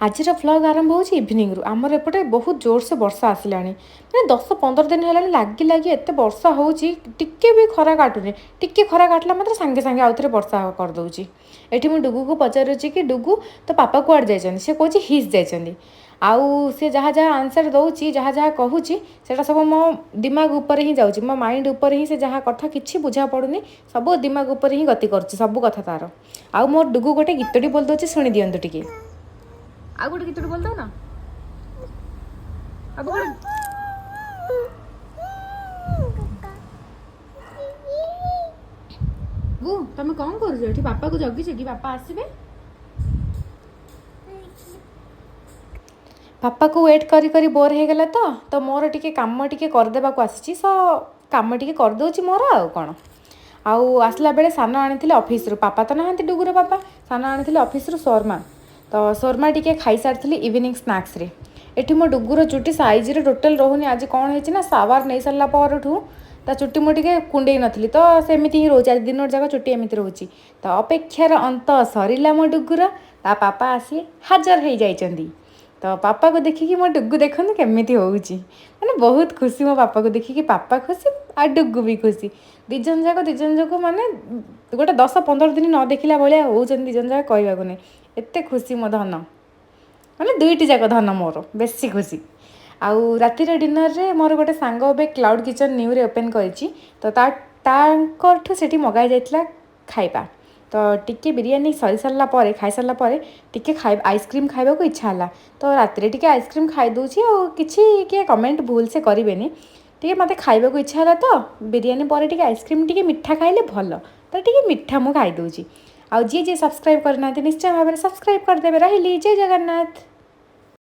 ଆଜିର ଭ୍ଲଗ୍ ଆରମ୍ଭ ହେଉଛି ଇଭିନିଂରୁ। ଆମର ଏପଟେ ବହୁତ ଜୋରସେ ବର୍ଷା ଆସିଲାଣି, ମାନେ 10-15 ଦିନ ହେଲାଣି ଲାଗି ଲାଗି ଏତେ ବର୍ଷା ହେଉଛି, ଟିକେ ବି ଖରା କାଟୁନି। ଟିକେ ଖରା କାଟିଲା ମାତ୍ରେ ସାଙ୍ଗେ ସାଙ୍ଗେ ଆଉଥରେ ବର୍ଷା କରିଦେଉଛି। ଏଠି ମୁଁ ଡୁଗୁକୁ ପଚାରୁଛି କି ଡୁଗୁ, ତୋ ପାପା କୁଆଡ଼େ ଯାଇଛନ୍ତି? ସେ କହୁଛି his ଯାଇଛନ୍ତି। ଆଉ ସେ ଯାହା ଯାହା ଆନ୍ସର୍ ଦେଉଛି, ଯାହା ଯାହା କହୁଛି, ସେଇଟା ସବୁ ମୋ ଦିମାଗ ଉପରେ ହିଁ ଯାଉଛି, ମୋ ମାଇଣ୍ଡ ଉପରେ ହିଁ। ସେ ଯାହା କଥା କିଛି ବୁଝା ପଡ଼ୁନି, ସବୁ ଦିମାଗ ଉପରେ ହିଁ ଗତି କରୁଛି ସବୁ କଥା ତାର। ଆଉ ମୋର ଡୁଗୁ ଗୋଟେ ଗୀତଟି ବୋଲି ଦେଉଛି, ଶୁଣି ଦିଅନ୍ତୁ ଟିକେ। ଆଉ ଗୋଟେ ଗୀତଟି ବୋଲି ଦଉ ନା ଆଉ ଗୋଟେ। ଗୁ, ତମେ କ'ଣ କରୁଛ ଏଠି? ବାପାକୁ ଜଗିଛ କି ବାପା ଆସିବେ? ବାପାକୁ ୱେଟ୍ କରି କରି ବୋର୍ ହେଇଗଲା ତ ତ ମୋର ଟିକେ କାମ ଟିକେ କରିଦେବାକୁ ଆସିଛି, ସୋ କାମ ଟିକେ କରିଦେଉଛି ମୋର, ଆଉ କ'ଣ। ଆଉ ଆସିଲା ବେଳେ ସାନ ଆଣିଥିଲେ ଅଫିସରୁ, ପାପା ତ ନାହାନ୍ତି, ଡୁଗୁର ବାପା, ସାନ ଆଣିଥିଲେ ଅଫିସରୁ ଶୋର୍ମା। ତ ଶୋର୍ମା ଟିକେ ଖାଇସାରିଥିଲି ଇଭିନିଂ ସ୍ନାକ୍ସରେ। ଏଠି ମୋ ଡୁଗୁର ଚୁଟି ସାଇଜ୍ରେ ଟୋଟାଲ୍ ରହୁନି। ଆଜି କ'ଣ ହେଇଛି ନା, ସାୱାର ନେଇସାରିଲା ପରଠୁ ତା ଚୁଟି ମୁଁ ଟିକେ କୁଣ୍ଡେଇ ନଥିଲି, ତ ସେମିତି ହିଁ ରହୁଛି। ଆଜି ଦିନଟି ଯାକ ଚୁଟି ଏମିତି ରହୁଛି। ତ ଅପେକ୍ଷାର ଅନ୍ତ ସରିଲା, ମୋ ଡୁଗୁର ତା ପାପା ଆସି ହାଜର ହେଇଯାଇଛନ୍ତି। ତ ପାପାକୁ ଦେଖିକି ମୋ ଡୁଗୁ ଦେଖନ୍ତୁ କେମିତି ହେଉଛି, ମାନେ ବହୁତ ଖୁସି ମୋ ପାପାକୁ ଦେଖିକି। ପାପା ଖୁସି ଆଉ ଡୁଗୁ ବି ଖୁସି, ଦୁଇ ଜଣ ଯାକ ଦୁଇ ଜଣ ଯାକ ମାନେ ଗୋଟେ 10-15 ଦିନ ନ ଦେଖିଲା ଭଳିଆ ହେଉଛନ୍ତି ଦୁଇ ଜଣ ଯାକ, କହିବାକୁ ନାହିଁ। ଏତେ ଖୁସି ମୋ ଧନ, ମାନେ ଦୁଇଟି ଯାକ ଧନ ମୋର ବେଶୀ ଖୁସି। ଆଉ ରାତିର ଡିନରରେ ମୋର ଗୋଟେ ସାଙ୍ଗ ଏବେ କ୍ଲାଉଡ଼ କିଚେନ୍ ନ୍ୟୁରେ ଓପେନ୍ କରିଛି, ତ ତା ତାଙ୍କଠୁ ସେଠି ମଗାଇ ଯାଇଥିଲା ଖାଇବା। ତ ଟିକେ ବିରିୟାନୀ ସରିସାରିଲା ପରେ, ଖାଇସାରିଲା ପରେ ଟିକେ ଖାଇ ଆଇସ୍କ୍ରିମ୍ ଖାଇବାକୁ ଇଚ୍ଛା ହେଲା। ତ ରାତିରେ ଟିକେ ଆଇସ୍କ୍ରିମ୍ ଖାଇଦେଉଛି, ଆଉ କିଛି କିଏ କମେଣ୍ଟ ଭୁଲସେ କରିବେନି। ଟିକେ ମୋତେ ଖାଇବାକୁ ଇଚ୍ଛା ହେଲା, ତ ବିରିୟାନୀ ପରେ ଟିକେ ଆଇସ୍କ୍ରିମ୍, ଟିକେ ମିଠା ଖାଇଲେ ଭଲ, ତ ଟିକେ ମିଠା ମୁଁ ଖାଇଦେଉଛି। ଆଉ ଯିଏ ଯିଏ ସବସ୍କ୍ରାଇବ୍ କରିନାହାନ୍ତି, ନିଶ୍ଚୟ ଭାବରେ ସବସ୍କ୍ରାଇବ୍ କରିଦେବେ। ରହିଲି, ଜୟ ଜଗନ୍ନାଥ।